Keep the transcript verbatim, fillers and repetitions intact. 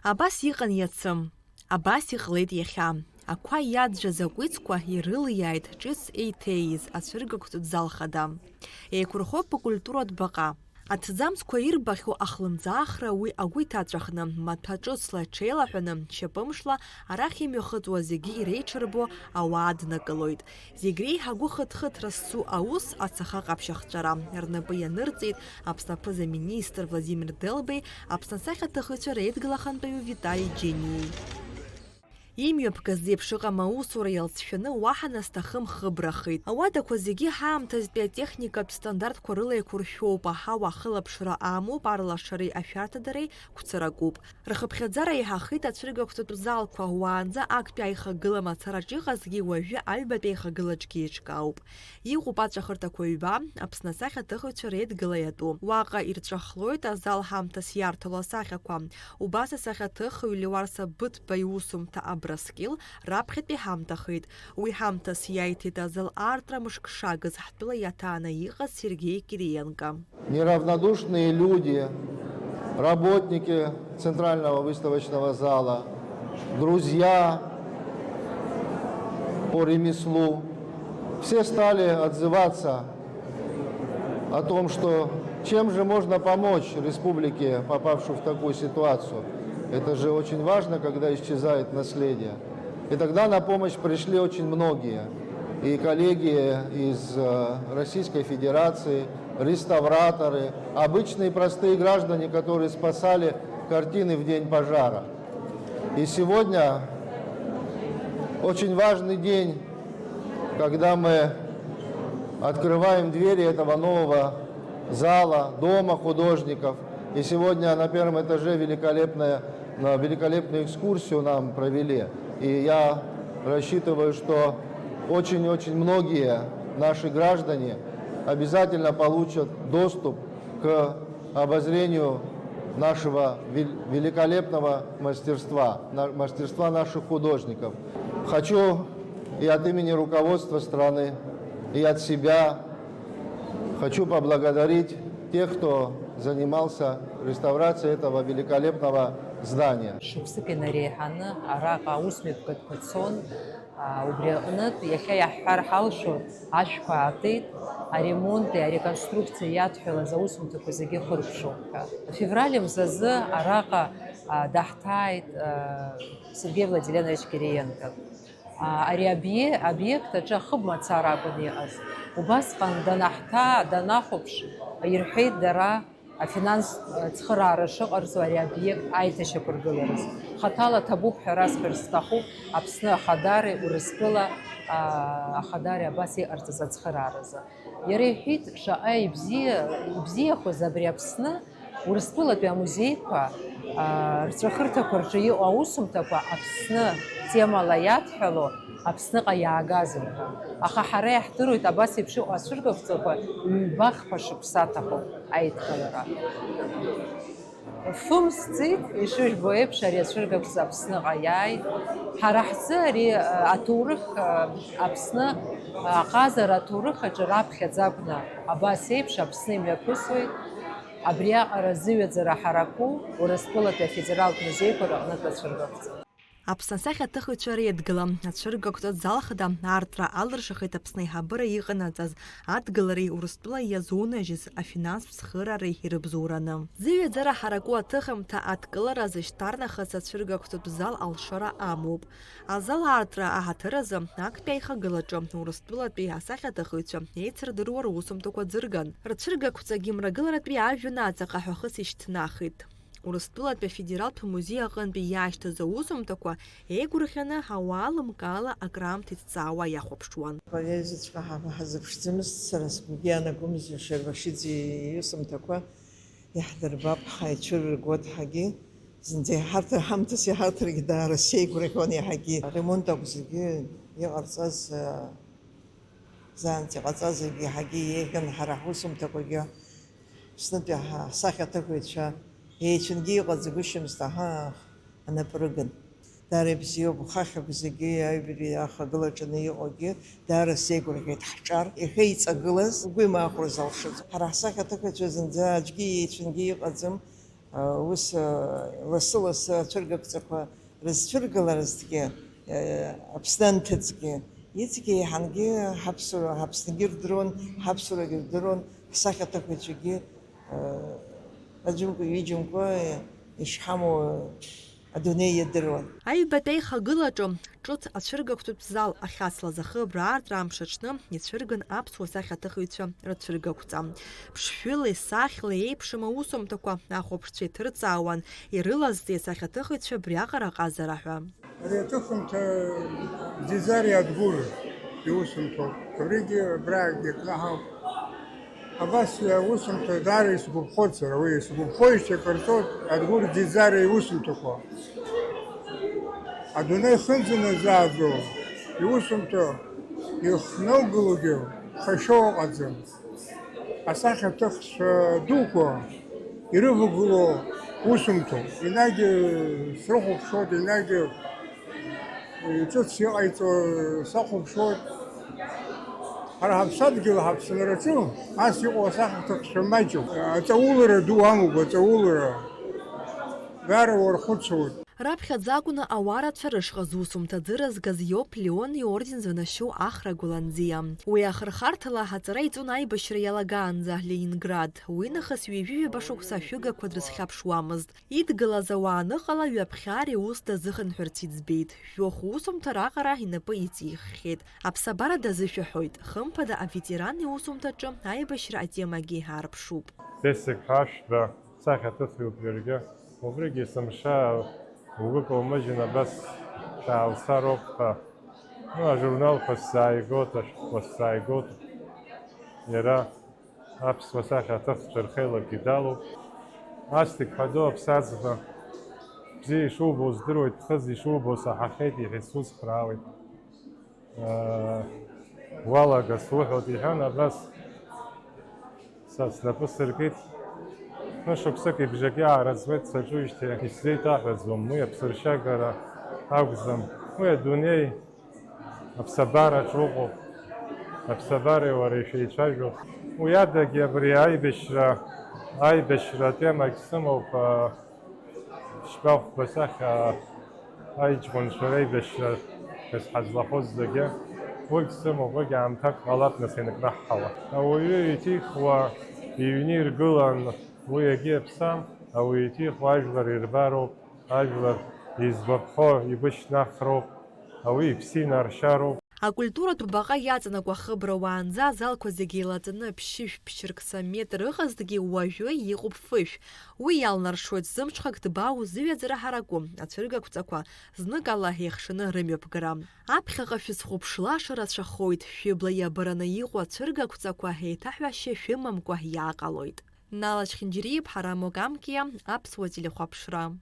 Абас иҟан иацы. Абас иҟалеит иахьа. Ақәа иаӡәӡәаз акәицқәа ирылиааит ҿыц еиҭеиз ацәыргақәҵатә зал хада. Еиқәырхоуп акультуратә баҟа. Аҭӡамцқәа ирбахьоу ахлымӡаахра уи агәы иҭаҵәахны, маҭәа ҿыцла иҽеилаҳәаны, шьапымшла арахь имҩахыҵуа зегьы иреиҽырбо ауаа днакылоит. Зегь реиҳа агәы хыҭхыҭра зцу аус, ацаха ҟаԥшь ахҵәара, рнапы ианырҵеит Аԥсны аԥыза-министр Владимир Делбеи, Аԥсны асахьаҭыхыҩцәа реидгыла ахантәаҩы Витали Џьениеи. Имҩаԥгаз зеиԥш ыҟам аусура иалҵшәаны уаҳа насҭахым хыбрахеит. Ауадақәа зегьы ҳаамҭазтәи атехникатә стандартқәа рыла еиқәыршәоуп, аҳауа ахылаԥшра амоуп, арлашареи ашәарҭадареи қәцаракуп. Рхыԥхьаӡара еиҳахеит ацәыргақәҵатә залқәа, уаанӡа актәи аихагыла мацараҿ иҟазгьы уажәы аҩбатәи аихагылаҿгьы еиҿкаауп. Иҟоуп аҵәахырҭақәа ҩба, Аԥсны асахьаҭыхыҩцәа реидгыла иатәу. Уаҟа ирҵәахлоит азал ҳамҭас иарҭало асахьақәа. Убас асахьаҭыхҩы Леуарса Быҭәба иусумҭа Абрыскьыл раԥхьатәи ҳамҭахеит. Уи ҳамҭас иаиҭеит азал аартра мышк шагыз ҳтәыла иаҭааны иҟаз Сергеи Кириенко. Неравнодушные люди, работники Центрального выставочного зала, друзья по ремеслу, все стали отзываться о том, что чем же можно помочь республике, попавшей в такую ситуацию. Это же очень важно, когда исчезает наследие. И тогда на помощь пришли очень многие. И коллеги из э, Российской Федерации, реставраторы, обычные простые граждане, которые спасали картины в день пожара. И сегодня очень важный день, когда мы открываем двери этого нового зала, дома художников. И сегодня на первом этаже великолепная, на великолепную экскурсию нам провели. И я рассчитываю, что очень-очень многие наши граждане обязательно получат доступ к обозрению нашего вел- великолепного мастерства, на- мастерства наших художников. Хочу и от имени руководства страны, и от себя хочу поблагодарить тех, кто занимался реставрацией этого великолепного здания. Шықәсык инареиҳаны араҟа аусмҩаԥгатәқәа цон. Убри аҟнытә, иахьа иаҳҳәар ҳалшоит, ашәқәа аатит, аремонти ареконструкциеи иадҳәалаз аусумҭақәа зегьы хыркәшоуп ҳәа. Февраль мзазы араҟа, а, даҳҭааит, а, Сергеи Владиленович Кириенко. А, ари абие-, обиект аҿы ахыб мацара акәын иҟаз. Убасҟан данаҳҭаа, данахәаԥш, ирҳәеит дара, афинанстә цхыраара шыҟарҵо ари аобиект аиҭашьақәыргылараз. Хаҭала ҭабуп ҳәа расҳәар сҭахуп Аԥсны ахадареи Урыстәыла, аа, ахадареи абас иҟарҵаз ацхырааразы. Иара иҳәеит, шаҟа ибзиа, ибзиахоз абри Аԥсны, Урыстәылатәи амузеиқәа, аа, рҵәахырҭақәа рҿы иҟоу аусумҭақәа Аԥсны темала иадҳәало, Аԥсныҟа иаагазар ҳәа. Аха ҳара иаҳдыруеит, абас еиԥш иҟоу ацәыргақәҵақәа ҩба-хԥа шықәса аҭахуп аидкылара. Фымз ҵит, ишыжәбо еиԥш, ари ацәыргақәҵа Аԥсныҟа иааит. Ҳара ҳзы ари, а, аҭоурых, а, Аԥсны, а, аҟазара аҭоурых аҿы раԥхьаӡа акәны абас еиԥш Аԥсны имҩаԥысуеит. Абриаҟара зыҩаӡара ҳараку Урыстәылатәи афедералтә музеиқәа рыҟнытә ацәыргақәҵа. Аԥсны асахьаҭыхыҩцәа реидгыла ацәыргақәҵатә зал хада аартра алыршахеит Аԥсны аиҳабыра иҟанаҵаз адгылареи Урыстәыла иазунажьыз афинанстә цхыраареи ирыбзоураны. Зыҩаӡара ҳараку аҭыхымҭа адкылара зышьҭарнахыс ацәыргақәҵатә зал алшара амоуп. Азал аартра аҳаҭыр азы актәи аихагылаҿы Урыстәылатәи асахьаҭыхыҩцәа еицырдыруа русумҭақәа ӡырган. Рцәыргақәҵагьы мрагыларатәи ажәҩан аҵаҟа ҳәа хыс ишьҭнахит. Урыстәылатәи афедералтә музеи аҟынтәи иаашьҭыз аусумҭақәа еигәырӷьаны ауаа лымкаала акраамҭа иҭҵаауа иахәаԥшуан. Поезиаҵәҟьа ҳа-, ҳазыԥшӡомызт, сара сгәгьы иаанагомызт Ешер Рашиӡе иусумҭақәа иаҳдырбап ҳәа, ицәырыргоит ҳәагьы. Зынӡа иҳарҭар, ҳамҭас иҳарҭаргьы даара сеигәырӷьон иаҳагьы. Аремонт акәзаргьы иҟарҵаз, а, Заанаҵ иҟаҵаз зегьы иаҳагьы еиӷьын, ҳара ҳусумҭақәагьы Аԥснытәи ҳа-, ҳсахьаҭыхыҩцәа еицәангьы иҟаӡагәышьамызт, аҳа, анапы рыгын. Даара ибзиоуп, хахьақәа зегьы аҩбатәи ахагылаҿы иҟоугьы даара сеигәырӷьеит ҳҿар, иахьа иҵагылаз угәы имаахәра залшоз. Ҳара ҳсахьаҭыхыҩцәа зынӡа аӡәгьы еицәангьы иҟаӡам. Ус, лассы-лассы ацәыргақәҵақәа рызцәыргаларызҭгьы, Аԥсны анҭыҵгьы, иҵегьы еиҳангьы ҳаԥсуара, ҳаԥсныгьы рдыруан, ҳаԥсуарагьы рдыруан, ҳсахьаҭыхҩцәагьы, аӡәымкәа-ҩыџьамкәа ишҳамоу адунеи иадыруан. Аҩбатәи аихагылаҿы ҿыц ацәыргақәҵатә зал ахьацлаз ахыбра аартра амш аҽны ицәырган аԥсуа сахьаҭыхыҩцәа рцәыргақәҵа. Ԥшшәылеи сахьлеи еиԥшым аусумҭақәа ахәаԥшцәа иҭырҵаауан, ирылазҵеи асахьаҭыхыҩцәа абриаҟара ҟазара ҳәа. Ари аҭыхымҭа Ӡиӡари Адгәыр иусумҭоуп. Абригьы абраагьы кнаҳауп. Абас иусумҭа даара исгәаԥхоит сара уи, исгәаԥхоижьҭеи акыр ҵуеит Адгәыр Ӡиӡари иусумҭақәа. Адунеи хынӡанаӡааӡо иусумҭа ихнылгылогьы хашьа ыҟаӡам. Асахьаҭыхцәа дуқәа ирывагылоу усумҭоуп. Енагь срыхәаԥшуеит, енагь ҿыц иҟаиҵо сахәаԥшуеит. Ҳара ҳаԥсадгьыл ҳаԥсынраҿы ас иҟоу асахьаҭыхцәа маҷуп. Аҵаулара ду амоуп, аҵаулара. Даара уархәыцуеит. Раԥхьаӡа акәны ауаа рацәа рышҟа зусумҭа ӡы рызгаз иоуп Леон иорден званашьоу Ахра Гәланӡиа. Уи ахырхарҭала аҵара иҵон аибашьра иалагаанӡа Ленинград. Уи нахыс ҩажәи ҩаба шықәса ашәыгақәа дрызхьаԥшуамызт. Идгылаз ауаа аныҟала, ҩаԥхьа ари аус дазыхынҳәырц иӡбеит. Жәохә усумҭа раҟара инапы иҵиххьеит. Аԥсабара дазышәаҳәоит, хымԥада аветеран иусумҭаҿы аибашьра атемагьы аарԥшуп. Бесик ҳәа ашәба сахьаҭыхҩуп иаргьы. Убригьы есымша угәы каумыжьын абас шәаалцароуп ҳәа. Ну, ажурналқәа сзааигоит, ашәҟәқәа сзааигоит. Иара аԥсуа сахьаҭыхцәа рхеилакгьы далоуп. Асҭик ҳәа ду аԥсаӡба, бзиа ишубо здыруеит, ԥхыӡ ишубо саҳахьеит, иахьа суцхраауеит. Уалага суҳәоит, иҳәан, абас са снапы сыркит. Шықәсыки бжаки аараӡуеит саҿуижьҭеи, исзеиҭаҳәаӡом, уи аԥсыршьагара акәӡам, уи адунеи аԥсабараҿ уҟоуп, аԥсабареи уареи шәеицәажәо. Уи адагьы абри аибашьра, аибашьра атемагь сымоуп, а, шьбахәба сахьа аиҷкәынцәа реибашьра ҳәа ҳазлахәыз зегьы, уигь сымоуп, уигь аамҭак ҟалап нас ианкнаҳҳауа. Ауаҩы иҭихуа иҩны иргылан, уи егьи аԥсам, ауаҩы иҭихуа ажәлар ирбароуп, ажәлар изгәаԥхо игәы шьҭнахроуп, ауаҩы иԥсы инаршьароуп. Акультуратә баҟа иаҵанакуа ахыбра уаанӡа азалқәа зегьы еилаҵаны ԥшьышә-ԥшьыркса метр ыҟазҭгьы уажәы иҟоуп фышә. Уи иалнаршоит зымҽхак ҭбаа узыҩаӡара ҳараку ацәыргақәҵақәа, зныкала еихшаны рымҩаԥгара. Аԥхьаҟа шәызхәаԥшлаша рацәахоит, шәыбла иабараны иҟоу ацәыргақәҵақәа еиҭаҳәашьа шәымамкәа иааҟалоит. Нала Чхинџьириаԥҳа, Рамо Камкиа, Аԥсуа телехәаԥшра.